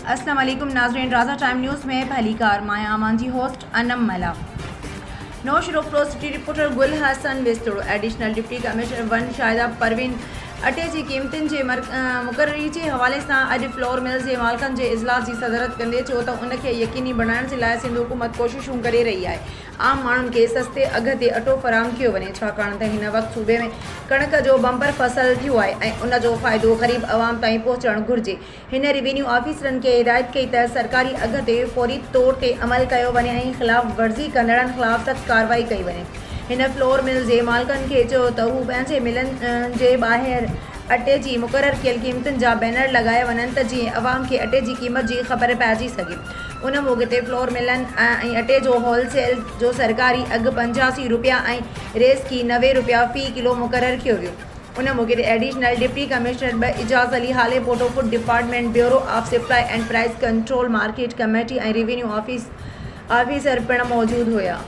اسلام عليڪم ناظرين رازا ٽائيم نيوز ۾ ڀليڪار مان آهيان اوهان جي host Anam Mallah. Naushahro Feroze city reporter Gul Hassan Wastro additional deputy commissioner 1 Shahida Parveen اٽي جي قيمتن جي مقرري جي حوالي سان اڄ فلور ملز جي مالڪن جي اجلاس جي صدارت ڪندي چيو ته ان کي يقيني بڻائڻ جي لاء سنڌ حڪومت ڪوششون ڪري رهي آهي عام ماڻهن کي سستي اگهه تي اٽو فراهم ڪيو وڃي ڇاڪاڻ ته هن وقت صوبي ۾ ڪڻڪ جو بمپر فصل ٿيو آهي ۽ ان جو فائدو غريب عوام تائين پهچڻ گهرجي هن روينيو آفيسرن کي هدايت ڪئي ته سرڪاري اگهه تي فوري طور تي عمل ڪيو وڃي ۽ خلاف ورزي ڪندڙن خلاف سخت ڪارروائي ڪئي وڃي. هن فلور مل جي مالڪن کي چيو ته هو پنهنجي ملن جي ٻاهر اٽي جي مقرر ڪيل قيمتن جا بينر لڳايا وڃن ته جيئن عوام کي اٽي جي قيمت جي خبر پئجي سگهي. ان موقعي تي فلور ملن ۽ اٽي جو هول سيل جو سرڪاري اگهه 85 رپيا ۽ ريزڪي 90 رپيا في ڪلو مقرر ڪيو ويو. ان موقعي تي additional deputy commissioner 2 Ijaz Ali Halepoto, food department, bureau of supply and price control, market committee ۽ revenue officer پڻ موجود هيا.